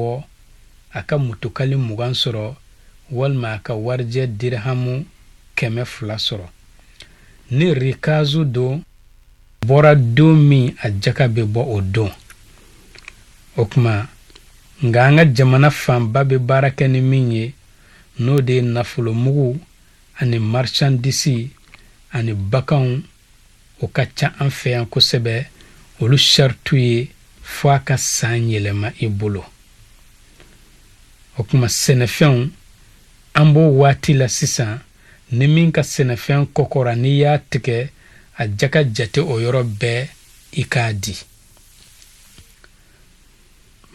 bɔ a ka mutukali 20 sɔrɔ walima a ka warijɛ dirihamu 200 sɔrɔ. Ni rikazu don bɔra don min, a jaka bɛ bɔ o don. O tuma, nka an ka jamana fanba bɛ baara kɛ ni min ye, n'o de ye nafolomugu ani marchandise ani baganw, o ka ca an fɛ yan kosɛbɛ. Olu saritu ye fo a ka san yɛlɛma i bolo. O tuma, sɛnɛfɛnw, an b'o waati la sisan. Ni min ka sɛnɛfɛn kɔkɔra, n'i y'a tigɛ, a jaka jate o yɔrɔ bɛɛ, i k'a di.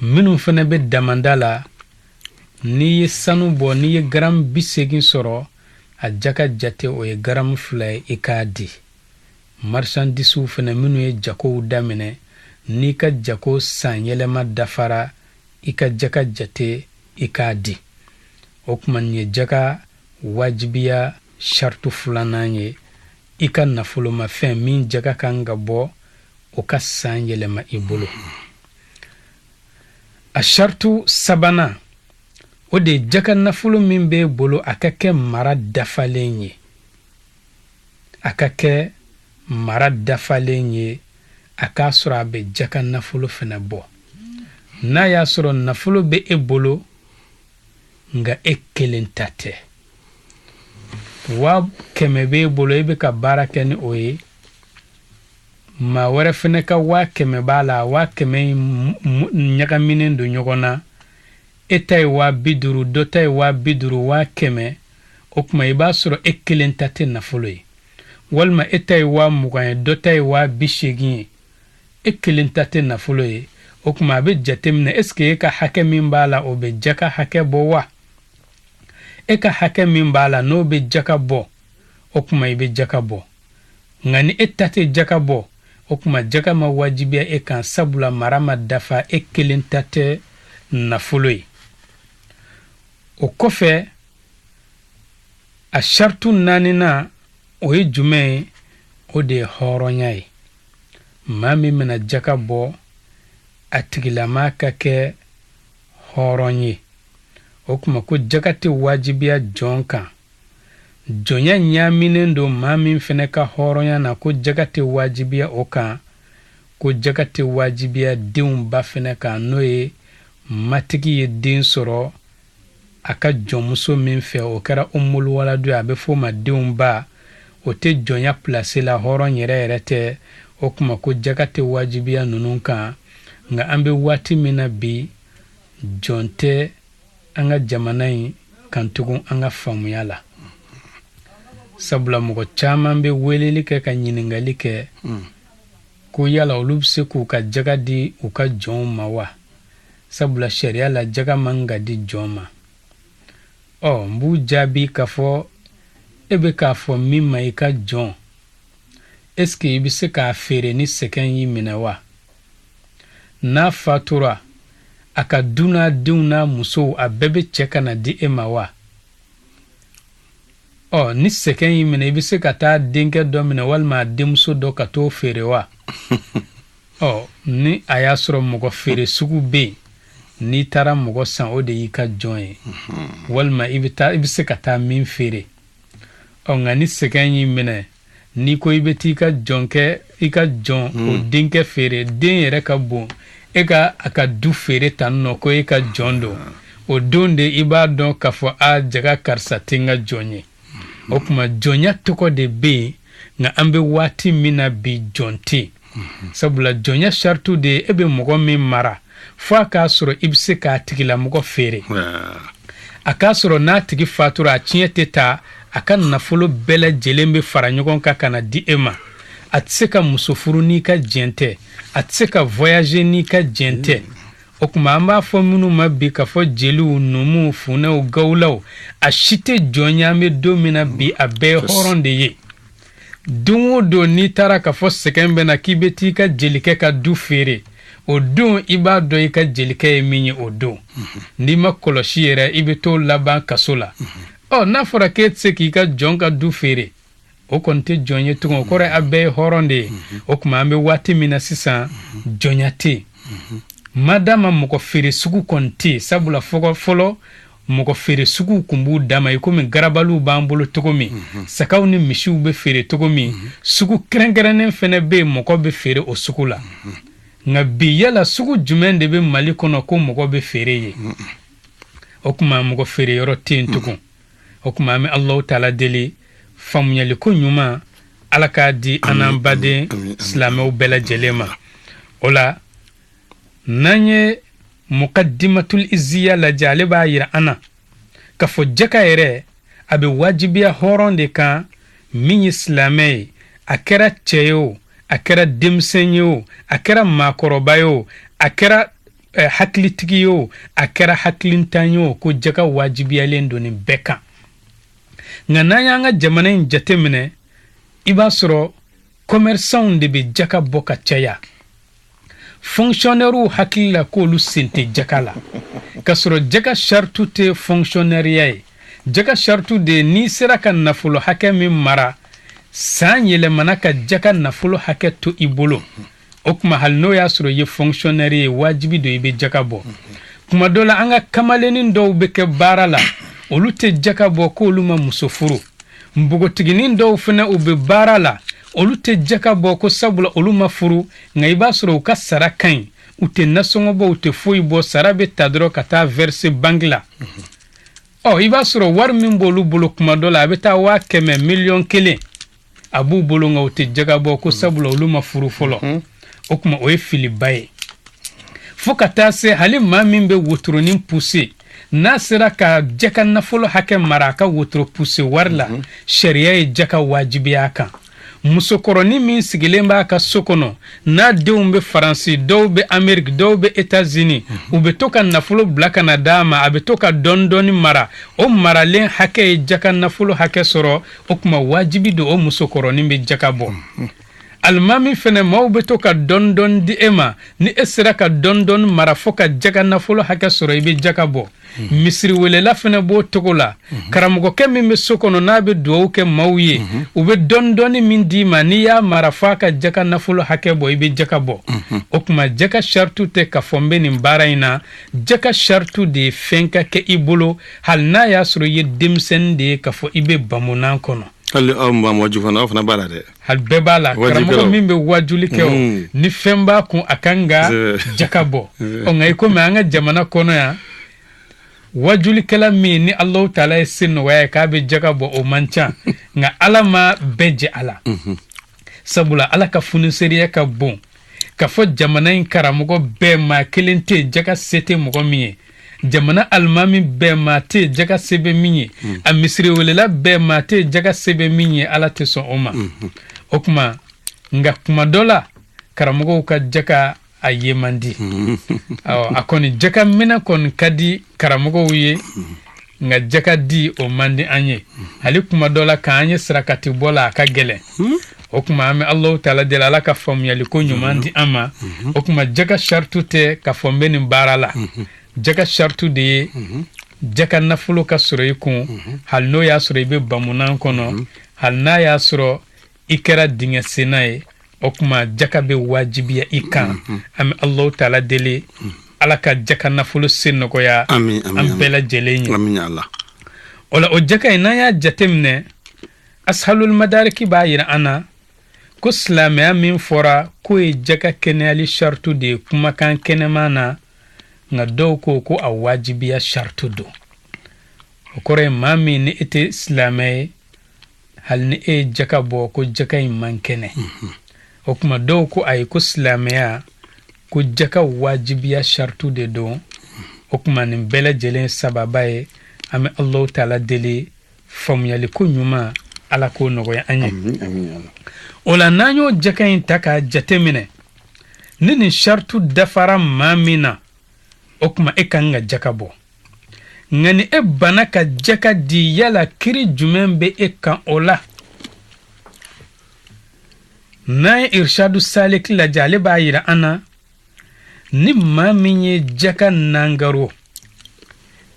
Minnu fana bɛ damanda la, n'i ye sanu bɔ, n'i ye garamu 80 sɔrɔ, a jaka jate o ye garamu 2 ye, i k'a di. Marchandisiw fana, minnu ye jagow daminɛ, n'i ka jago san yɛlɛma dafara, i ka jaka jate, i k'a di. O tuma, nin ye jaka wajibiya saritu filanan ye: i ka nafolomafɛn min jaka kan ka bɔ, o ka san yɛlɛma i bolo. A saritu sabanan, o de ye jaka nafolo min b'e bolo, a ka kɛ mara dafalen ye, a ka kɛ mara dafalen ye, a k'a sɔrɔ a bɛ jaka nafolo fana bɔ. N'a y'a sɔrɔ nafolo bɛ e bolo, nka e kelen ta tɛ, 100 000 b'e bolo, e bɛ ka baara kɛ ni o ye, maa wɛrɛ fana ka 100 000 b'a la, 100 000 in ɲagaminen don ɲɔgɔn na, e ta ye 50 000, dɔ ta ye 50 000, 100 000. O tuma, i b'a sɔrɔ e kelen ta tɛ nafolo ye. Walima e ta ye 20 000 ye, dɔ ta ye 80 000 ye, e kelen ta tɛ nafolo ye. O tuma, a bɛ jateminɛ, est ce que e ka hakɛ min b'a la, o bɛ jaka hakɛ bɔ wa? E ka hakɛ min b'a la, n'o bɛ jaka bɔ, o tuma i bɛ jaka bɔ. Nka ni e ta tɛ jaka bɔ, o tuma jaka ma wajibiya e kan, sabula mara ma dafa, e kelen ta tɛ nafolo ye. O kɔfɛ, a saritu naaninan, o ye jumɛn ye? O de ye hɔrɔnya ye. Maa min bɛna jaka bɔ, a tigilama ka kɛ hɔrɔn ye. O tuma, ko jaka tɛ wajibiya jɔn kan. Jɔnya ɲaaminen don maa min fana ka hɔrɔnya na, ko jaka tɛ wajibiya o kan. Ko jaka tɛ wajibiya denw ba fana kan, n'o ye matigi ye den sɔrɔ a ka jɔnmuso min fɛ, o kɛra umuluwaladu ye, a bɛ f'o ma denw ba. O tɛ jɔnya pilasi la, hɔrɔn yɛrɛ yɛrɛ tɛ. O tuma, ko jaka tɛ wajibiya ninnu kan. Nka an bɛ waati min na bi, jɔn tɛ an ka jamana in kan tugun, an ka faamuya la, sabula mɔgɔ caman bɛ weleli kɛ ka ɲininkali kɛ ko yala olu bɛ se k'u ka jaga di u ka jɔnw ma wa? Sabula sariya la, jaga man ka di jɔn ma. Ɔ, n b'u jaabi k'a fɔ e bɛ k'a fɔ min ma i ka jɔn, est ce que i bɛ se k'a feere ni sɛgɛn y'i minɛ wa? N'a fatura, a ka du n'a denw n'a musow, a bɛɛ bɛ cɛ ka na di e ma wa? Ɔ, ni sɛgɛn y'i minɛ, i bɛ se ka taa denkɛ dɔ minɛ walima a denmuso dɔ ka t'o feere wa? Ɔ, ni a y'a sɔrɔ mɔgɔ feere sugu bɛ yen, n'i taara mɔgɔ san, o de y'i ka jɔn ye, walima i bɛ taa, i bɛ se ka taa min feere. Ɔ, nka ni sɛgɛn y'i minɛ, n'i ko i bɛ t'i ka jɔnkɛ, i ka jɔn o denkɛ feere, den yɛrɛ ka bon e ka a ka du feere tan nɔ, ko e ka jɔn don, o don de i b'a dɔn k'a fɔ a jaga karisa tɛ n ka jɔn ye. O tuma, jɔnya tɔgɔ de bɛ yen, nka an bɛ waati min na bi, jɔn tɛ yen, sabula jɔnya saritu de ye e bɛ mɔgɔ min mara, fo a k'a sɔrɔ i bɛ se k'a tigilamɔgɔ feere, a k'a sɔrɔ n'a tigi fatura, a tiɲɛ tɛ ta, a ka nafolo bɛɛ lajɛlen bɛ fara ɲɔgɔn kan ka na di e ma, a tɛ se ka muso furu n'i ka jɛn tɛ, a tɛ se ka voyager n'i ka jɛn tɛ. O tuma, an b'a fɔ minnu ma bi k'a fɔ jeliw, numuw, funɛw, gawulaw, a si tɛ jɔn ye. An bɛ don min na bi, a bɛɛ ye hɔrɔn de ye. Don o don n'i taara k'a fɔ sɛgɛn bɛ na, k'i bɛ t'i ka jelikɛ ka du feere, o don i b'a dɔn i ka jelikɛ ye min ye. O don, n'i ma kɔlɔsi yɛrɛ, i bɛ t'o laban kaso la. Ɔ, n'a fɔra k'e tɛ se k'i ka jɔn ka du feere, o kɔni tɛ jɔn ye tugun, o kɔrɔ ye a bɛɛ ye hɔrɔn de ye. O tuma, an bɛ waati min na sisan, jɔnya tɛ yen. Madama mɔgɔ feere sugu kɔni tɛ yen, sabula fɔlɔ mɔgɔ feere suguw kun b'u dama, i komi garabaliw b'an bolo cogo min, sagaw ni misiw bɛ feere cogo min, sugu kɛrɛnkɛrɛnnen fɛnɛ bɛ yen, mɔgɔ bɛ feere o sugu la. Nka bi, yala sugu jumɛn de bɛ Mali kɔnɔ ko mɔgɔ bɛ feere yen? O tuma mɔgɔ feere yɔrɔ tɛ yen tugun. O tuma an bɛ Alahu taala deli, faamuyaliko ɲuman, Ala k'a di an n'an baden silamɛw bɛɛ lajɛlen ma. O la, n'an ye Mukadimatul Iziya lajɛ, ale b'a yira an na k'a fɔ jaka yɛrɛ a bɛ wajibiya hɔrɔn de kan min ye silamɛ ye, a kɛra cɛ ye o, a kɛra denmisɛn ye o, a kɛra maakɔrɔba ye o, a kɛra hakilitigi ye o, a kɛra hakilintan ye o, ko jaka wajibiyalen don nin bɛɛ kan. Nka n'an y'an ka jamana in jateminɛ, i b'a sɔrɔ commerçantw de bɛ jaka bɔ ka caya. Fonctionnairew hakili la k'olu sen tɛ jaka la, k'a sɔrɔ jaka saritu tɛ fonctionnaireya ye. Jaka saritu de ye n'i sera ka nafolo hakɛ min mara, san yɛlɛmana ka jaka nafolo hakɛ to i bolo. O tuma, hali n'o y'a sɔrɔ i ye fonctionnaire ye, wajibi don i bɛ jaka bɔ. Kuma dɔ la, an ka kamalennin dɔw bɛ kɛ baara la, olu tɛ jaka bɔ k'olu ma muso furu. Npogotiginin dɔw fana, u bɛ baara la, olu tɛ jaka bɔ ko sabula olu ma furu. Nka i b'a sɔrɔ u ka sara ka ɲi, u tɛ nasɔngɔ bɔ, u tɛ foyi bɔ, sara bɛ ta dɔrɔn ka taa verser banque la. Ɔ, i b'a sɔrɔ wari min b'olu bolo, kuma dɔ la a bɛ taa 100 000, miliyɔn 1 a b'u bolo, nka u tɛ jaga bɔ ko sabula olu ma furu fɔlɔ. O tuma, o ye filiba ye. Fo ka taa se hali maa min bɛ wotoronin pousser, n'a sera ka jaka nafolo hakɛ mara a ka wotoro pousser wari la, sariya ye jaka wajibiya a kan. Musokɔrɔnin min sigilen b'a ka so kɔnɔ, n'a denw bɛ Faransi, dɔw bɛ Ameriki, dɔw bɛ Etazini, u bɛ to ka nafolo bila ka na d'a ma, a bɛ to ka dɔɔni dɔɔni mara, o maralen hakɛ ye jaka nafolo hakɛ sɔrɔ. O tuma, wajibi don o musokɔrɔnin bɛ jaka bɔ. Alimami fɛnɛ, maaw bɛ to ka dɔɔni dɔɔni di e ma, ni e sera ka dɔɔni dɔɔni mara fo ka jaka nafolo hakɛ sɔrɔ, i bɛ jaka bɔ. Misiriwelela fɛnɛ b'o cogo la. Karamɔgɔkɛ min bɛ so kɔnɔ, n'a bɛ dugawu kɛ maaw ye, u bɛ dɔɔni dɔɔni min d'i ma, n'i y'a mara f'a ka jaka nafolo hakɛ bɔ, i bɛ jaka bɔ. O tuma, jaka saritu tɛ k'a fɔ n bɛ nin baara in na. Jaka saritu de ye fɛn ka kɛ i bolo, hali n'a y'a sɔrɔ i ye denmisɛnnin de ye, k'a fɔ i bɛ bamunan kɔnɔ. Hali aw maa waju fana, aw fana b'a la dɛ. Hali bɛɛ b'a la. Karamɔgɔ min bɛ wajuli kɛ o, ni fɛn b'a kun, a kan ka jaka bɔ. Ɔ, nka i komi an ka jamana kɔnɔ yan, wajulikɛla min ni Alahu taala ye se nɔgɔya ye k'a bɛ jaka bɔ, o man ca. Nka Ala ma bɛɛ jɛ a la, sabula Ala ka funiseriya ka bon k'a fɔ jamana in karamɔgɔ bɛɛ, maa kelen tɛ yen jaka se tɛ mɔgɔ min ye. Jamana alimami bɛɛ, maa tɛ yen jaka se bɛ min ye. A misiriwelela bɛɛ, maa tɛ yen jaka se bɛ min ye. Ala tɛ sɔn o ma. O tuma, nka kuma dɔ la, karamɔgɔw ka jaka a ye man di. Awɔ, a kɔni jaka minɛ kɔni ka di karamɔgɔw ye, nka jaka di o man di an ye. Hali kuma dɔ la, k'an ye sarakati bɔ la, a ka gɛlɛn. O tuma, an bɛ Alahu taala deli, Ala ka faamuyali ko ɲuman di an ma. O tuma, jaka saritu tɛ k'a fɔ n bɛ nin baara la. Jaka saritu de ye jaka nafolo ka sɔrɔ i kun, hali n'o y'a sɔrɔ i bɛ bamunan kɔnɔ, hali n'a y'a sɔrɔ i kɛra dingɛ senna ye. O tuma, jaka bɛ wajibiya i kan. An bɛ Alahu taala deli, Ala ka jaka nafolo se nɔgɔya an bɛɛ lajɛlen ye. O la, o jaka in, n'an y'a jateminɛ, Ashalul Madariki b'a yira an na ko silamɛya min fɔra k'o ye jaka kɛnɛyali saritu de ye kumakan kɛnɛman na, nka dɔw ko ko a wajibiya saritu don. O kɔrɔ ye, maa min ni e tɛ silamɛ ye, hali ni e ye jaka bɔ, ko jaka in man kɛnɛ. O tuma, dɔw ko ayi, ko silamɛya ko jaka wajibiya saritu de don. O tuma, nin bɛɛ lajɛlen sababa ye, an bɛ Alahu taala deli, faamuyali ko ɲuman, Ala k'o nɔgɔya an ye. O la, n'an y'o jaka in ta k'a jate minɛ, ni nin saritu dafara maa min na, o tuma e kan ka jaka bɔ. Nka ni e banna ka jaka di, yala kiri jumɛn bɛ e kan o la? N'an ye Irishadu Saliki lajɛ, ale b'a yira an na, ni maa min ye jaka nangaro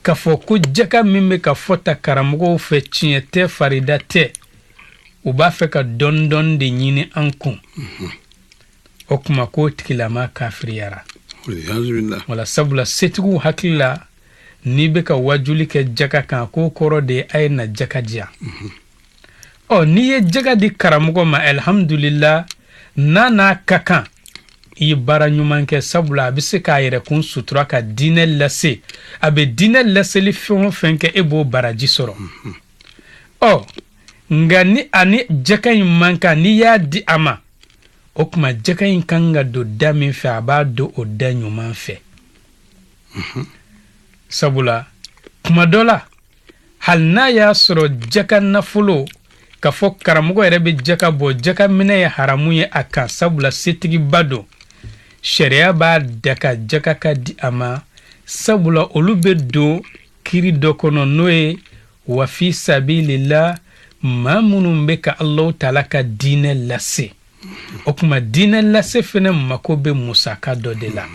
k'a fɔ ko jaka min bɛ ka fɔ ta karamɔgɔw fɛ, tiɲɛ tɛ, farida tɛ, u b'a fɛ ka dɔɔni dɔɔni de ɲini an kun, o tuma k'o tigilama kafiriyara. Wala sabula setigiw hakili la, n'i bɛ ka wajuli kɛ jaka kan, k'o kɔrɔ de ye a ye na jaka di yan. Ɔ, n'i ye jaka di karamɔgɔ ma, alhamdulila, n'a n'a ka kan, i ye baara ɲuman kɛ, sabula a bɛ se k'a yɛrɛ kun sutura ka diinɛ lase. A bɛ diinɛ laseli fɛn o fɛn kɛ, e b'o baraji sɔrɔ. Ɔ, nka ni a ni jaka in man kan, n'i y'a di a ma, o tuma jaka in kan ka don da min fɛ, a b'a don o da ɲuman fɛ. Sabula kuma dɔ la, hali n'a y'a sɔrɔ jaka nafolo, k'a fɔ karamɔgɔ yɛrɛ bɛ jaka bɔ, jaka minɛ ye haramu ye a kan, sabula setigiba don, sariya b'a daga jaka ka di a ma, sabula olu bɛ don kiri dɔ kɔnɔ, n'o ye wa fi sabilillah, maa minnu bɛ ka Alahu taala ka diinɛ lase. O tuma diinɛ lase fɛnɛ mako bɛ musaka dɔ de la.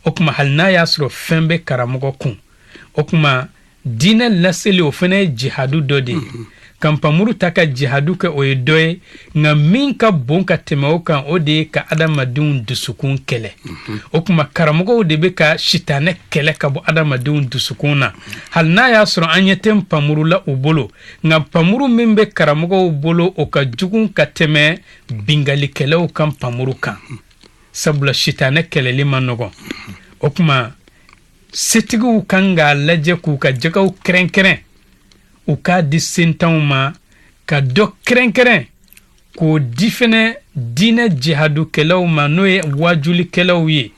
O tuma hali n'a y'a sɔrɔ fɛn bɛ karamɔgɔ kun, o tuma diinɛ laseli, o fɛnɛ ye jihadu dɔ de ye. Ka npanmuru ta ka jihadu kɛ, o ye dɔ ye, nka min ka bon ka tɛmɛ o kan, o de ye ka adamadenw dusukun kɛlɛ. O tuma karamɔgɔw de bɛ ka sitanɛ kɛlɛ ka bɔ adamadenw dusukun na, hali n'a y'a sɔrɔ an ɲɛ tɛ npanmuru la u bolo. Nka npanmuru min bɛ karamɔgɔw bolo, o ka jugu ka tɛmɛ binkannikɛlaw ka npanmuru kan, sabula sitanɛ kɛlɛli man nɔgɔn. O tuma setigiw kan k'a lajɛ k'u ka jakaw kɛrɛnkɛrɛn, u k'a di sentanw ma, ka dɔ kɛrɛnkɛrɛn k'o di fɛnɛ diinɛ jihadukɛlaw ma, n'o ye wajulikɛlaw ye,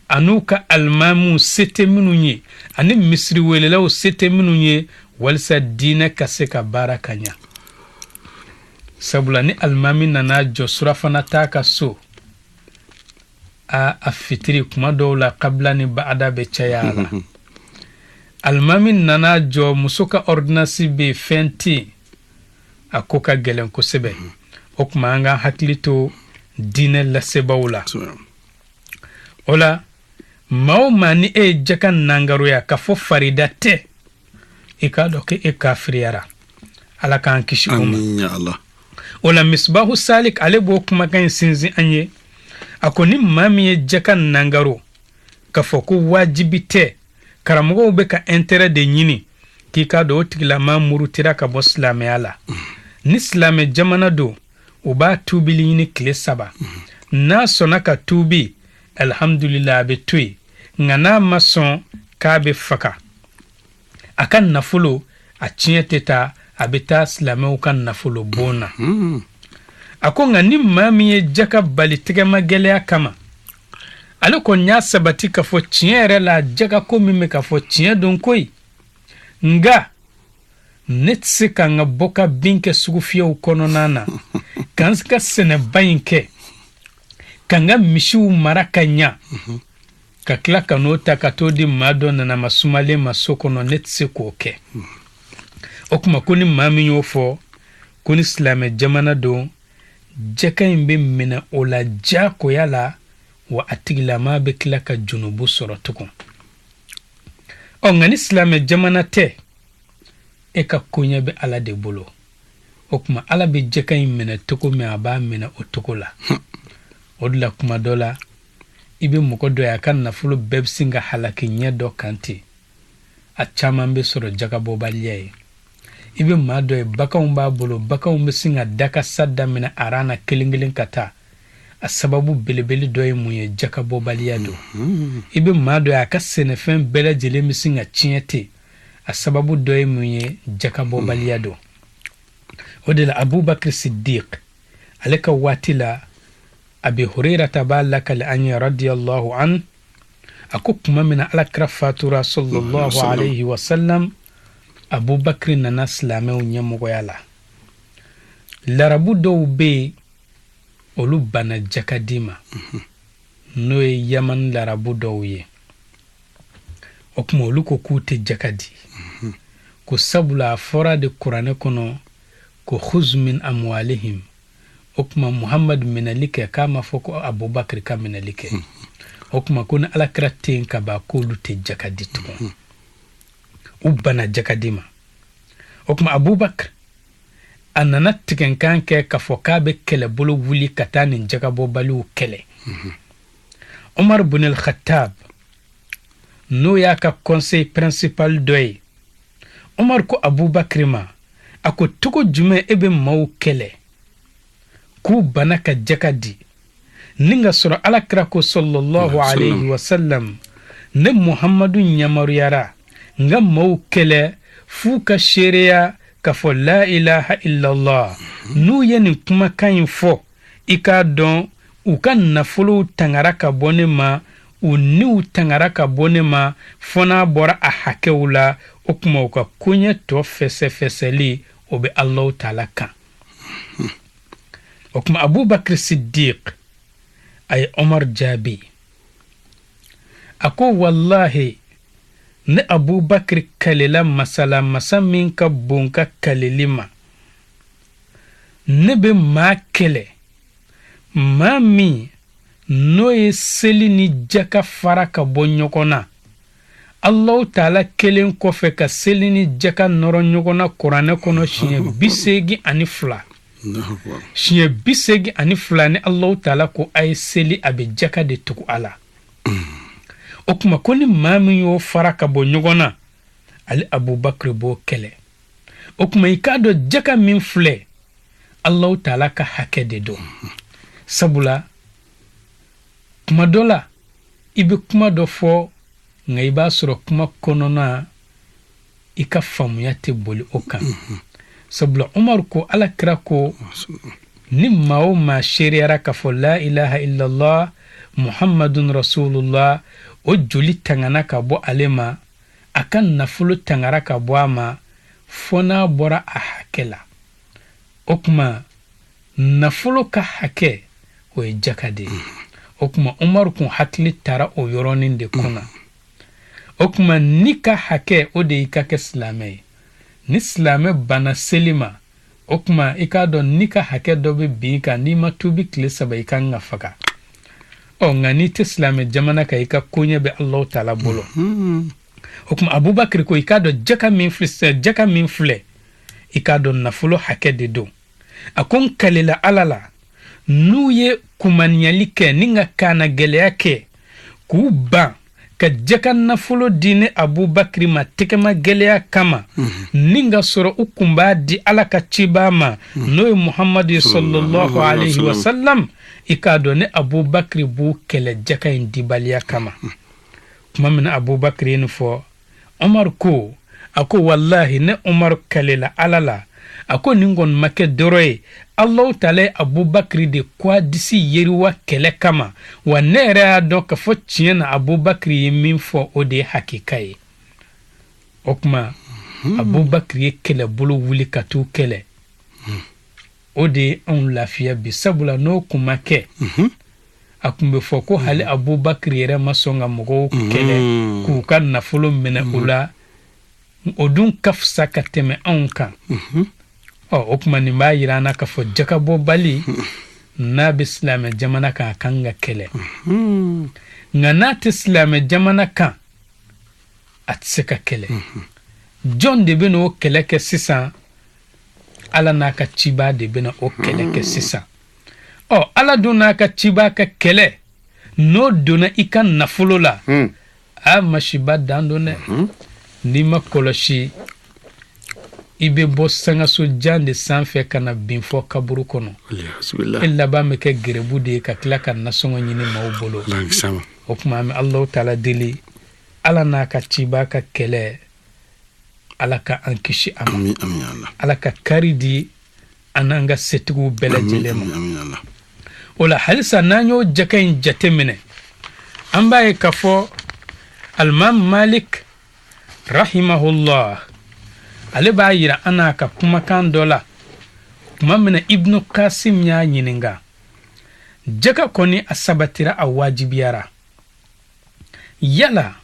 an'u ka alimamiw se tɛ minnu ye, ani misiriwelelaw se tɛ minnu ye, walisa diinɛ ka se ka baara ka ɲa. Sabula ni alimami nana jɔ surafana t'a ka so, a fitiri kuma dɔw la, kabila ni baada bɛ caya a la. Alimami nana jɔ, muso ka ordonnance bɛ yen, fɛn tɛ yen, a ko ka gɛlɛn kosɛbɛ. O tuma an ka hakili to diinɛ lasebaw la. O la, maa o maa ni e ye jaka nangaroya k'a fɔ farida tɛ, i k'a dɔn k'e kafiriyara. Ala k'an kisi o ma. O la, Misbahu Salik, ale b'o kumakan in sinsin an ye. A ko ni maa min ye jaka nangaro k'a fɔ ko wajibi tɛ, karamɔgɔw bɛ ka intérêt de ɲini, k'i k'a dɔn o tigilama murutira ka bɔ silamɛya la. Ni silamɛ jamana don, u b'a tuubili ɲini tile 3. N'a sɔnna ka tuubi, alhamdulillah, a bɛ to yen. Nka n'a ma sɔn, k'a bɛ faga. A ka nafolo, a tiɲɛ tɛ taa, a bɛ taa silamɛw ka nafolo bon na. A ko nka ni maa min ye jaka bali tɛgɛma gɛlɛya kama, ale kɔni y'a sabati k'a fɔ tiɲɛ yɛrɛ la, jaka ko min bɛ k'a fɔ tiɲɛ don koyi, nka ne tɛ se ka n ka bɔ ka bin kɛ sugufiyɛw kɔnɔna na, ka n ka sɛnɛba in kɛ, ka n ka misiw mara ka ɲa, ka tila ka n'o ta ka t'o di maa dɔ nanama sumalen ma so kɔnɔ, ne tɛ se k'o kɛ. O tuma ko ni maa min y'o fɔ, ko ni silamɛ jamana don, jaka in bɛ minɛ o la diyagoya la, wa a tigilama bɛ tila ka junubu sɔrɔ tugun. Ɔ, nka ni silamɛ jamana tɛ, e ka koɲɛ bɛ Ala de bolo. O tuma Ala bɛ jaka in minɛ cogo min, a b'a minɛ o cogo la. O de la, kuma dɔ la, i bɛ mɔgɔ dɔ ye, a ka nafolo bɛɛ bɛ sin ka halaki ɲɛ dɔ kan ten. A caman bɛ sɔrɔ jagabɔbaliya ye. I bɛ maa dɔ ye, baganw b'a bolo, baganw bɛ sin ka dakasa daminɛ aran na kelen kelen ka taa. A sababu belebele dɔ ye mun ye? Jakabɔbaliya don. I bɛ maa dɔ ye, a ka sɛnɛfɛn bɛɛ lajɛlen bɛ sin ka tiɲɛ ten. A sababu dɔ ye mun ye? Jakabɔbaliya don. O de la, Abubakar Siddiq ale ka waati la, Abi Hurairata b'a lakali an ye, radiyallahu an, a ko tuma min na Ala kira fatura, sallallahu alayhi wa sallam, Abubakar nana silamɛw ɲɛmɔgɔya la. Larabu dɔw bɛ yen, olu banna jakadi ma, n'o ye Yaman larabu dɔw ye. O tuma olu ko k'u tɛ jaka di, ko sabula a fɔra de kuranɛ kɔnɔ ko khuz min amwalihim. O tuma Muhammad minɛli kɛ, k'a ma fɔ ko Abubakar ka minɛli kɛ. O tuma ko ni Ala kira tɛ yen ka ban, k'olu tɛ jaka di tugun. U banna jakadi ma. O tuma Abubakar a nana tigɛnkan kɛ k'a fɔ k'a bɛ kɛlɛbolo wuli ka taa nin jagabɔbaliw kɛlɛ. Umar bin al-Khattab, n'o y'a ka conseil principal dɔ ye, Umar ko Abubakar ma, a ko cogo jumɛn e bɛ maaw kɛlɛ k'u bana ka jaka di, ni ka sɔrɔ ala kira ko sallallahu alayhi wa sallam, ne Muhammadu yamaruyara n ka maaw kɛlɛ f'u ka seereya k'a fɔ la ilaha illallah. N'u ye nin kumakan in fɔ, i k'a dɔn u ka nafolow tangara ka bɔ ne ma, u niw tangara ka bɔ ne ma, fo n'a bɔra a hakɛw la. O tuma u ka koɲɛ tɔ fɛsɛfɛsɛli, o bɛ Alahu taala kan. O tuma Abubakar Siddiq a ye Omar jaabi, a ko walahi, ne Abubakar kalela masala masa min ka bon ka kaleli ma, ne bɛ maa kɛlɛ, maa min n'o ye seli ni jaka fara ka bɔ ɲɔgɔn na. Alahu taala kelen kɔfɛ ka seli ni jaka nɔrɔ ɲɔgɔn na kuranɛ kɔnɔ siɲɛ 82. Siɲɛ 82 ni Alahu taala ko a ye seli, a bɛ jaka de tugu a la. O tuma ko ni maa min y'o fara ka bɔ ɲɔgɔn na, ale Abubakar b'o kɛlɛ. O tuma i k'a dɔn jaka min filɛ, Alahu taala ka hakɛ de don. Sabula kuma dɔ la i bɛ kuma dɔ fɔ, nka i b'a sɔrɔ kuma kɔnɔna i ka faamuya tɛ boli o kan. Sabula Umaru ko ala kira ko ni maa o maa seereyara k'a fɔ la ilaha illallah muhammadun rasulullah, o joli tangana ka bɔ ale ma, a ka nafolo tangara ka bɔ a ma, fo n'a bɔra a hakɛ la. O tuma nafolo ka hakɛ, o ye jaka de ye. O tuma Umaru kun hakili taara o yɔrɔnin de kunna. O tuma ni ka hakɛ, o de y'i ka kɛ silamɛ ye. Ni silamɛ banna seli ma, o tuma i k'a dɔn ni ka hakɛ dɔ bɛ bin kan, n'i ma tuubi tile 3, i kan ka faga. Ɔ nka n'i tɛ silamɛ jamana kan, i ka koɲɛ bɛ Alahu taala bolo. O tuma Abubakar ko i k'a dɔn jaka min filɛ, i k'a dɔn nafolo hakɛ de don. A ko n kalela Ala la, n'u ye kumaniyali kɛ ni ka kaana gɛlɛya kɛ k'u ban ka jaka nafolo di ne Abubakar ma tɛgɛma gɛlɛya kama, ni ka sɔrɔ u kun b'a di Ala ka cibaa ma, n'o ye Muhamadu ye sallallahu alayhi wa sallam, i k'a dɔn ne Abubakar b'u kɛlɛ jaka in dibaliya kama. Tuma min na Abubakar ye nin fɔ, Omar ko, a ko walahi, ne Omar kalela Ala la, a ko nin kɔni ma kɛ dɔrɔ ye, Alahu taala ye Abubakar de kwa disi yeriwa kɛlɛ kama wa. Ne yɛrɛ y'a dɔn k'a fɔ tiɲɛ na Abubakar ye min fɔ, o de ye hakika ye. O tuma Abubakar ye kɛlɛbolo wuli ka t'u kɛlɛ, o de ye anw lafiya bi. Sabula n'o kun ma kɛ, a kun bɛ fɔ ko hali Abubakar yɛrɛ ma sɔn ka mɔgɔw kɛlɛ k'u ka nafolo minɛ u la, o dun ka fisa ka tɛmɛ anw kan. Ɔ o tuma nin b'a yira an na k'a fɔ jakabɔbali n'a bɛ silamɛ jamana kan, a kan ka kɛlɛ, nka n'a tɛ silamɛ jamana kan, a tɛ se ka kɛlɛ. Jɔn de bɛ n'o kɛlɛ kɛ sisan? Ala n'a ka cibaa de bɛna o kɛlɛ kɛ sisan. Ɔ Ala dun n'a ka cibaa ka kɛlɛ, n'o donna i ka nafolo la, a masiba dan don dɛ. N'i ma kɔlɔsi, i bɛ bɔ sangaso jan de sanfɛ ka na bin fɔ kaburu kɔnɔ. E laban bɛ kɛ gerebu de ye ka tila ka nasɔngɔ ɲini maaw bolo. O tuma an bɛ Alahu taala deli, Ala n'a ka cibaa ka kɛlɛ, Ala ka an kisi a ma. Ala ka kari di an n'an ka setigiw bɛɛ lajɛlen ma. O la halisa n'an y'o jaka in jate minɛ, an b'a ye k'a fɔ Alimami Malik rahimahullah, ale b'a yira an n'a ka kumakan dɔ la, tuma min na Ibnu Kasim y'a ɲininka, jaka kɔni a sabatira, a wajibiyara, yala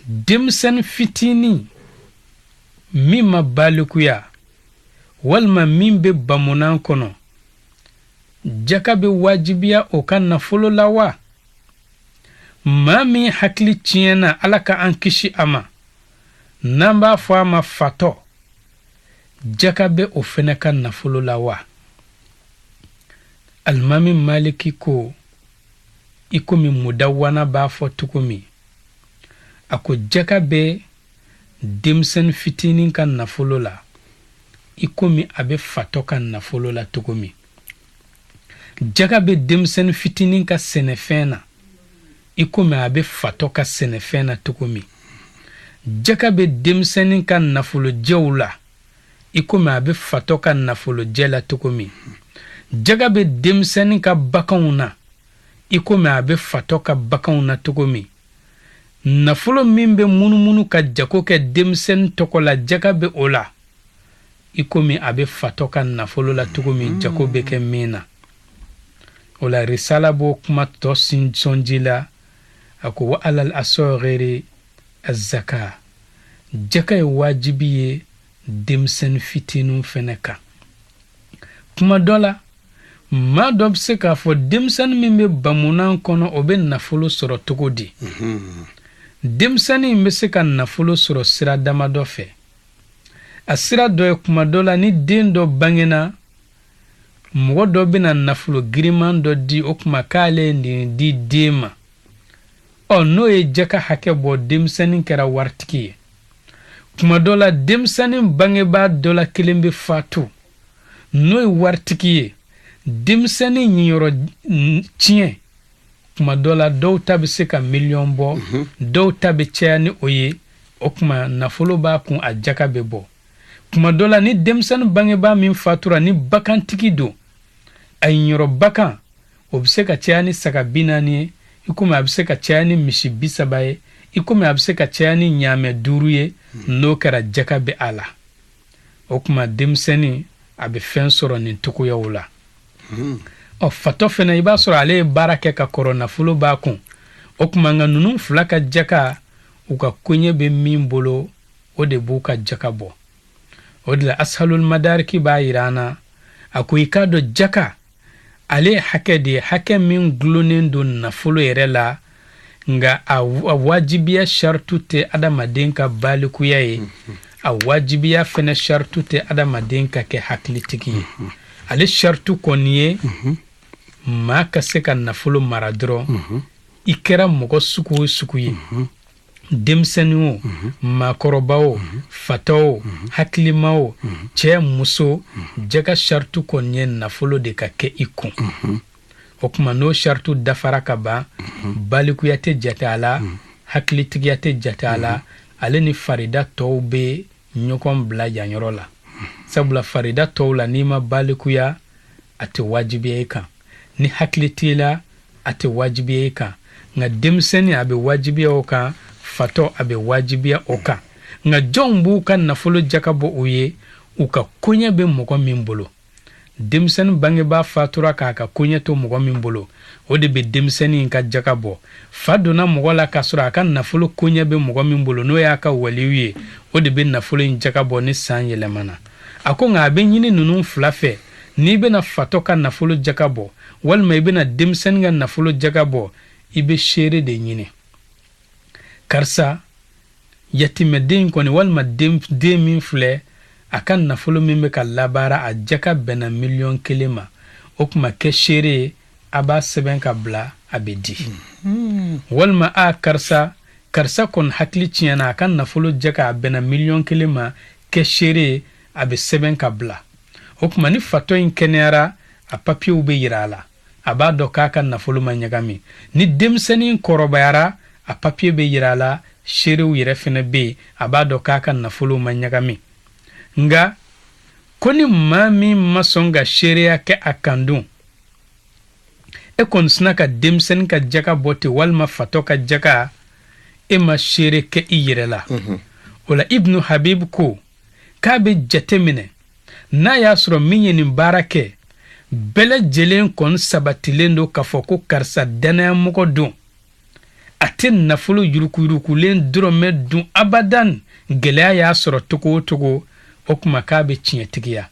denmisɛnnin fitinin min ma balikuya walima min bɛ bamunan kɔnɔ, jaka bɛ wajibiya o ka nafolo la wa? Maa min hakili tiɲɛna, Ala ka an kisi a ma, n'an b'a fɔ a ma fatɔ, jaka bɛ o fɛnɛ ka nafolo la wa? Alimami Maliki ko I komi Mudawana b'a fɔ cogo min, a ko jaka bɛ denmisɛnnin fitinin ka nafolo la i komi a bɛ fatɔ ka nafolo la cogo min. Jaka bɛ denmisɛnnin fitinin ka sɛnɛfɛn na i komi a bɛ fatɔ ka sɛnɛfɛn na cogo min. Jaka bɛ denmisɛnnin ka nafolojɛw la i komi a bɛ fatɔ ka nafolojɛ la cogo min. Jaka bɛ denmisɛnnin ka baganw na i komi a bɛ fatɔ ka baganw na cogo min. Nafolo min bɛ munumunu ka jago kɛ denmisɛnnin tɔgɔ la, jaka bɛ o la i komi a bɛ fatɔ ka nafolo la cogo min, jago bɛ kɛ min na. O la Risala b'o kuma tɔ sɔnji la, a ko wa alal asɔgiri azaka, jaka ye wajibi ye denmisɛnnin fitininw fɛnɛ kan. Kuma dɔ la, maa dɔ bɛ se k'a fɔ denmisɛnnin min bɛ bamunan kɔnɔ, o bɛ nafolo sɔrɔ cogo di? Denmisɛnnin bɛ se ka nafolo sɔrɔ sira damadɔ fɛ. A sira dɔ ye, kuma dɔ la, ni den dɔ bangena, mɔgɔ dɔ bɛna nafolo giriman dɔ di, o kuma k'ale ye nin di den ma. Ɔ, n'o ye jaka hakɛ bɔ, denmisɛnnin kɛra waritigi ye. Kuma dɔ la, denmisɛnnin bangebaa dɔ la kelen bɛ fatu, n'o ye waritigi ye, denmisɛnnin ɲiyɔrɔ tiɲɛ, kuma dɔ la dɔw ta bɛ se ka miliyɔn bɔ, dɔw ta bɛ caya ni o ye. O kuma nafolo b'a kun, a jaka bɛ bɔ. Kuma dɔ la, ni denmisɛnnin bangebaa min fatura, ni bagantigi don, a ɲiyɔrɔ bagan o bɛ se ka caya ni saga 40 ye, i komi a bɛ se ka caya ni misi 30 ye, i komi a bɛ se ka caya ni ɲaamɛ 5 ye. N'o kɛra, jaka bɛ a la. O kuma denmisɛnnin a bɛ fɛn sɔrɔ nin cogoyaw la. Ɔ, fatɔ fɛnɛ, i b'a sɔrɔ ale ye baara kɛ ka kɔrɔ, nafolo b'a kun. O kuma nka ninnu fila ka jaka, u ka koɲɛ bɛ min bolo, o de b'u ka jaka bɔ. O de la Ashalul Madariki b'a yira an na, a ko i k'a dɔn jaka ale ye hakɛ de ye, hakɛ min gulonnen don nafolo yɛrɛ la, nka a wajibiya saritu tɛ adamaden ka balikuya ye, a wajibiya fɛnɛ saritu tɛ adamaden ka kɛ hakilitigi ye. Ale saritu kɔni ye maa ka se ka nafolo mara dɔrɔn, i kɛra mɔgɔ sugu o sugu ye, denmisɛnnin o, maakɔrɔba o, fatɔ o, hakilima o, cɛ, muso, jaka saritu kɔni ye nafolo de ka kɛ i kun. O tuma n'o saritu dafara ka ban, balikuya tɛ jate a la, hakilitigiya tɛ jate a la. Ale ni farida tɔw bɛ ɲɔgɔn bila yanyɔrɔ la, sabula farida tɔw la, n'i ma balikuya, a tɛ wajibiya i kan, ni hakili t'i la, a tɛ wajibiya i kan. Nka denmisɛnnin, a bɛ wajibiya o kan, fatɔ, a bɛ wajibiya o kan. Nka jɔnw b'u ka nafolo jaka bɔ u ye? U ka koɲɛ bɛ mɔgɔ min bolo. Denmisɛnnin bangebaa fatura k'a ka koɲɛ to mɔgɔ min bolo, o de bɛ denmisɛnnin ka jaka bɔ. Fa donna mɔgɔ la k'a sɔrɔ a ka nafolo koɲɛ bɛ mɔgɔ min bolo, n'o y'a ka waliyu ye, o de bɛ nafolo in jaka bɔ ni san yɛlɛmana. A ko nka a bɛ ɲini ninnu fila fɛ, n'i bɛna fatɔ ka nafolo jaka bɔ walima i bɛna denmisɛnnin ka nafolo jaka bɔ, i bɛ seere de ɲini. Karisa yatimɛden kɔni walima den min filɛ, a ka nafolo min bɛ ka labaara, a jaka bɛnna miliyɔn 1 ma, o tuma kɛ seere ye, a b'a sɛbɛn ka bila, a bɛ di. Walima a karisa, karisa kɔni hakili tiɲɛna, a ka nafolo jaka a bɛnna miliyɔn 1 ma, kɛ seere ye, a bɛ sɛbɛn ka bila. O tuma ni fatɔ in kɛnɛyara, a papiyew bɛ yira a la, a b'a dɔn k'a ka nafolo ma ɲagami. Ni denmisɛnnin kɔrɔbayara, a papiye bɛ yira a la, seerew yɛrɛ fɛnɛ bɛ yen, a b'a dɔn k'a ka nafolo ma ɲagami. Nka ko ni maa min ma sɔn ka seereya kɛ a kan dun, e kɔni sina ka denmisɛnnin ka jaka bɔ ten walima fatɔ ka jaka, e ma seere kɛ i yɛrɛ la. O la Ibnu Habib ko k'a bɛ jate minɛ n'a y'a sɔrɔ min ye nin baara kɛ, bɛɛ lajɛlen kɔni sabatilen don k'a fɔ ko karisa dannayamɔgɔ don, a tɛ nafolo yurukuyurukulen dɔrɔmɛ dun abadan, gɛlɛya y'a sɔrɔ togo o togo, o tuma k'a bɛ tiɲɛtigiya.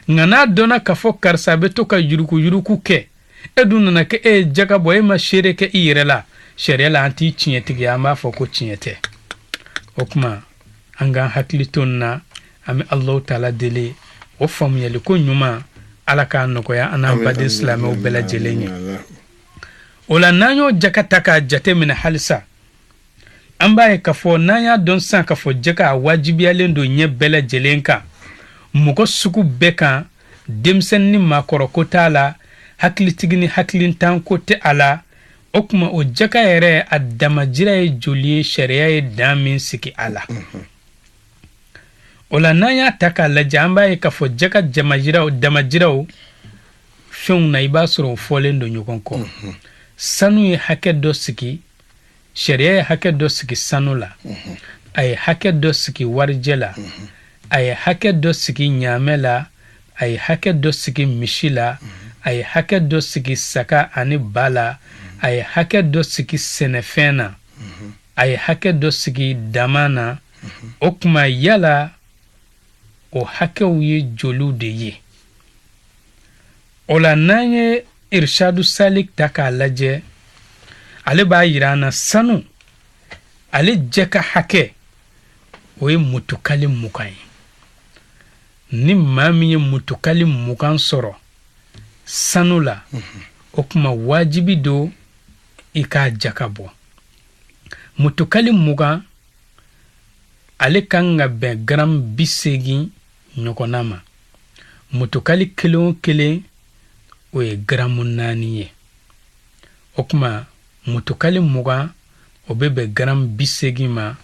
Nka n'a dɔnna k'a fɔ karisa bɛ to ka yurukuyuruku kɛ, e dun nana kɛ e ye jaka bɔ, e ma seere kɛ i yɛrɛ la, sariya la an t'i tiɲɛtigiya, an b'a fɔ ko tiɲɛ tɛ. O tuma an k'an hakili to nin na. An bɛ Alahu taala deli, o faamuyali ko ɲuman, Ala k'a nɔgɔya an n'an baden silamɛw bɛɛ lajɛlen ye. O la, n'an y'o jaka ta k'a jate minɛ halisa, an b'a ye k'a fɔ n'an y'a dɔn sisan k'a fɔ jaka a wajibiyalen don ɲɛ bɛɛ lajɛlen kan, mɔgɔ sugu bɛɛ kan, denmisɛnnin ni maakɔrɔ ko t'a la, hakilitigi ni hakilintan ko tɛ a la. O tuma, o jaka yɛrɛ a damajira ye joli ye, sariya ye dan min sigi a la? O la, n'an y'a ta k'a lajɛ, an b'a ye k'a fɔ jaka jamajiraw damajiraw fɛnw na, i b'a sɔrɔ o fɔlen don ɲɔgɔn kɔ. Sanu ye hakɛ dɔ sigi, sariya ye hakɛ dɔ sigi sanu la, a ye hakɛ dɔ sigi warijɛ la, a ye hakɛ dɔ sigi ɲaamɛ la, a ye hakɛ dɔ sigi misi la, a ye hakɛ dɔ sigi saga ani ba la, a ye hakɛ dɔ sigi sɛnɛfɛn na, a ye hakɛ dɔ sigi dama na. O tuma, yala o hakɛw ye joliw de ye? O la, n'an ye Irishadu Salik ta k'a lajɛ, ale b'a yira an na, sanu ale jaka hakɛ, o ye mutukali 20 ye. Ni maa min ye mutukali 20 sɔrɔ sanu la, o tuma wajibi don i k'a jaka bɔ. Mutukali 20, ale kan ka bɛn garam 80 ɲɔgɔnna ma. Mutukali kelen o kelen, o ye garamu 4 ye. O tuma, mutukali 20, o bɛ bɛn garam 80 ma,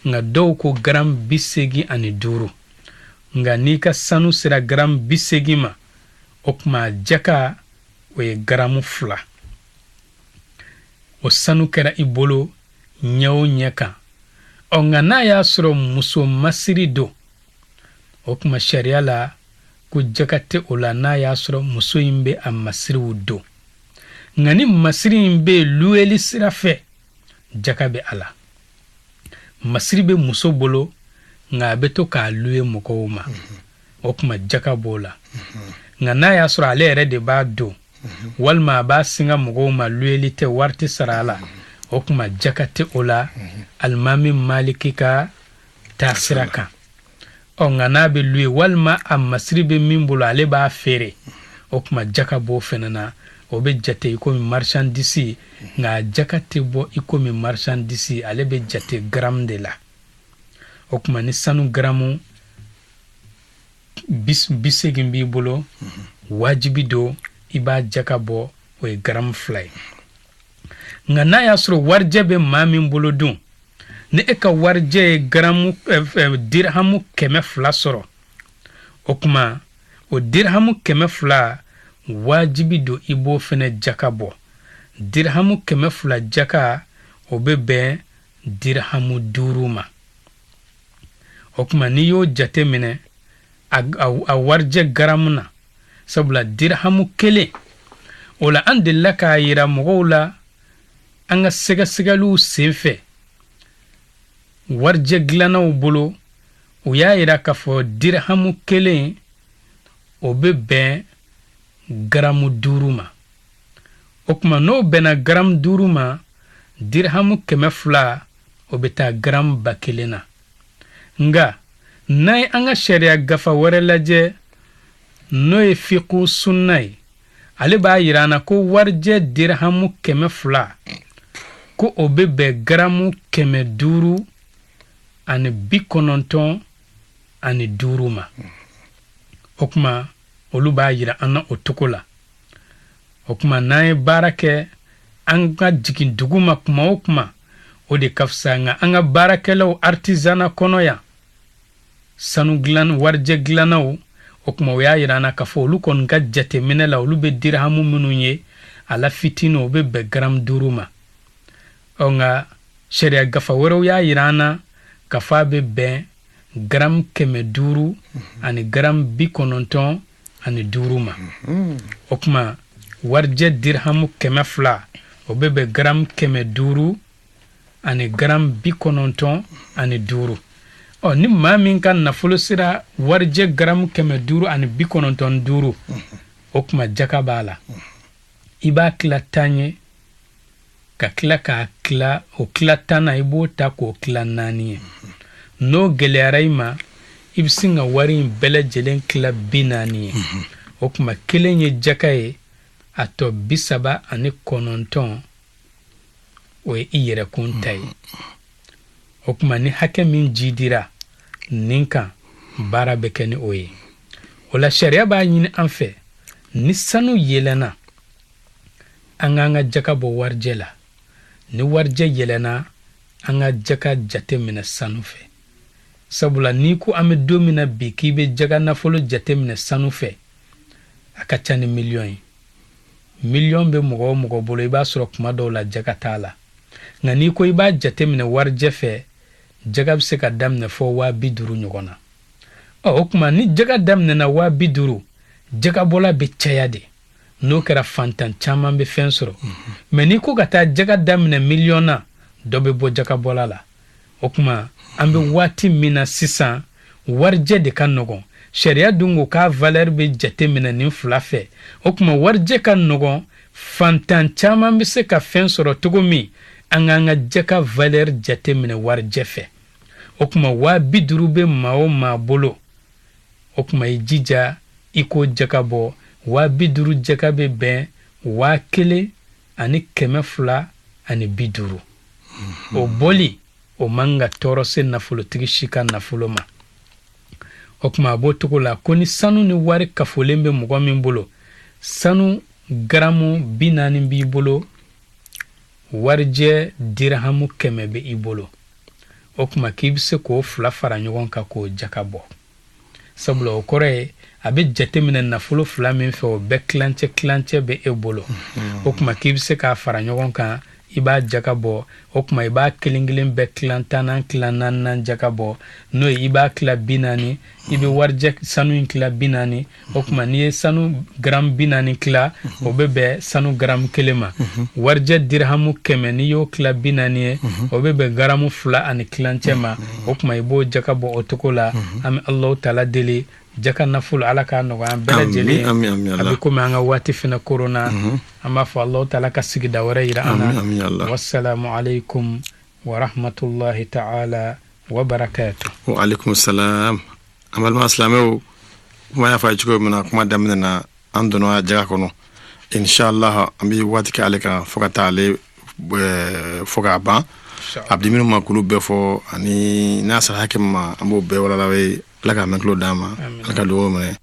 nka dɔw ko garam 85. Nka n'i ka sanu sera garam 80 ma, o tuma jaka, o ye garamu 2. O sanu kɛra i bolo ɲɛ o ɲɛ kan. Ɔ, nka n'a y'a sɔrɔ muso masiri don, o tuma sariya la ko jaka tɛ o la, n'a y'a sɔrɔ muso in bɛ a masiriw don. Nka ni masiri in bɛ luyeli sira fɛ, jaka bɛ a la. Masiri bɛ muso bolo, nka a bɛ to k'a luye mɔgɔw ma, o tuma jaka b'o la. Nka n'a y'a sɔrɔ ale yɛrɛ de b'a don, walima a b'a singa mɔgɔw ma, luyeli tɛ, wari tɛ sara a la, o tuma jaka tɛ o la Alimami Maliki ka taasira kan. Ɔ, nka n'a bɛ luye, walima a masiri bɛ min bolo, ale b'a feere, o tuma jaka b'o fana na. O bɛ jate i komi marchandise, nka jaka tɛ bɔ i komi marchandise, ale bɛ jate gramme de la. O tuma, ni sanu garamu 80 b'i bolo, wajibi don i b'a jaka bɔ, o ye garamu 2 ye. Nka n'a y'a sɔrɔ warijɛ bɛ maa min bolo dun, ni e ka warijɛ ye garamu dirhamu 200 sɔrɔ, o tuma o dirhamu 200, wajibi don i b'o fɛnɛ jaka bɔ. Dirhamu 200 jaka, o bɛ bɛn dirhamu 5 ma. O tuma, n'i y'o jate minɛ a warijɛ garamu na, sabula dirhamu kelen o la, an delila k'a yira mɔgɔw la an ka sɛgɛsɛgɛliw sen fɛ warijɛ dilannaw bolo, u y'a yira k'a fɔ dirhamu kelen, o bɛ bɛn garamu 5 ma. O tuma, n'o bɛnna garamu 5 ma, dirhamu 200, o bɛ taa garamu 1000 na. Nka n'an ye an ka sariya gafa wɛrɛ lajɛ, n'o ye fiku sunna ye, ale b'a yira an na ko warijɛ dirhamu 200, ko o bɛ bɛn garamu 595 ma. O tuma, olu b'a yira an na o cogo la. O tuma, n'an ye baara kɛ, an ka jigin dugu ma kuma o kuma, o de ka fisa. Nka an ka baarakɛlaw artisanat kɔnɔ yan, sanu dilan, warijɛ dilannaw, o tuma o y'a yira an na k'a fɔ olu kɔni ka jateminɛ la, olu bɛ dirhamu minnu ye a la fitinin, o bɛ bɛn garamu 5 ma. Ɔ, nka sariya gafa wɛrɛw y'a yira an na k'a fɔ a bɛ bɛn garamu 500 ani garamu 95 ma. O tuma, warijɛ dirhamu 200, o bɛ bɛn garamu 500 ani garamu 95. Ɔ, ni maa min ka nafolo sera warijɛ garamu 595, o tuma jaka b'a la. I b'a tila 10 ye, ka tila k'a tila o tila 10 na, i b'o ta k'o tila naani ye. N'o gɛlɛyara i ma, i bɛ sin ka wari in bɛɛ lajɛlen tila 40 ye. O tuma, kelen ye jaka ye, a tɔ 39. O ye i yɛrɛkun ta ye. O tuma ni hakɛ min jidira nin kan, baara bɛ kɛ ni o ye. O la, sariya b'a ɲini an fɛ, ni sanu yɛlɛnna, an k'an ka jaka bɔ warijɛ la. Ni warijɛ yɛlɛnna, an ka jaka jate minɛ sanu fɛ, sabula n'i ko an bɛ don min na bi k'i bɛ jaga nafolo jate minɛ sanu fɛ, a ka ca ni miliyɔn ye. Miliyɔn bɛ mɔgɔ o mɔgɔ bolo, i b'a sɔrɔ kuma dɔw la jaga t'a la. Nka n'i ko i b'a jate minɛ warijɛ fɛ, jaga bɛ se ka daminɛ fɔ 50.000 ɲɔgɔn na. Ɔ, o tuma ni jaga daminɛna 50.000, jagabɔla bɛ caya de. N'o kɛra, fantan caman bɛ fɛn sɔrɔ. Mɛ n'i ko ka taa jaga daminɛ miliyɔn na, dɔ bɛ bɔ jagabɔla la. O tuma an bɛ waati min na sisan, warijɛ de ka nɔgɔn. Sariya dun ko k'a valeur bɛ jate minɛ nin fila fɛ. O tuma warijɛ ka nɔgɔn, fantan caman bɛ se ka fɛn sɔrɔ cogo min, an k'an ka jaka valeur jate minɛ warijɛ fɛ. O tuma 50.000 bɛ maa o maa bolo, o tuma i jija i k'o jaka bɔ. 50.000 jaka bɛ bɛn 1250. O bɔli, o man ka tɔɔrɔ se nafolotigi si ka nafolo ma. O tuma a b'o cogo la ko ni sanu ni wari kafolen bɛ mɔgɔ min bolo, sanu garamu 40 b'i bolo, warijɛ dirahamu 100 bɛ i bolo, o tuma k'i bɛ se k'o fila fara ɲɔgɔn kan k'o jaka bɔ, sabula o kɔrɔ ye a bɛ jateminɛ nafolo fila min fɛ, o bɛɛ tilancɛ tilancɛ bɛ e bolo. O tuma k'i bɛ se k'a fara ɲɔgɔn kan, i b'a jaka bɔ. O tuma i b'a kelen kelen bɛɛ tilan tannan, tilan naaninan jaka bɔ, n'o ye i b'a tila 40, i bɛ warijɛ sanu in tila 40. O tuma n'i ye sanu garamu 40 tila, o bɛ bɛn sanu garamu kelen ma. Warijɛ dirahamu 100, n'i y'o tila 40 ye, o bɛ bɛn garamu fila ani tilancɛ ma. O tuma i b'o jaka bɔ o cogo la. An bɛ Alahu taala deli, jaka nafolo, Ala k'a nɔgɔya an bɛɛ lajɛlen. A bɛ komi an ka waati fana koronna. An b'a fɔ Alahu taala ka sigida wɛrɛ yira an na. Wasalamu aleykum wa rahmatulahi ta'ala wa barakatu. Wa aleykum salam. An balima silamɛw, kuma y'a fɔ a ye cogo min na kuma daminɛ na, an donna jaga kɔnɔ. Inshallah, an bɛ waati kɛ ale kan fo ka taa ale fo k'a ban. A bɛ di minnu ma, k'olu bɛɛ fɔ, ani n'a sera hakɛ min ma, an b'o bɛɛ walala ye. Ala k'a mɛn tulo d'an ma, Ala ka dugawu minɛ.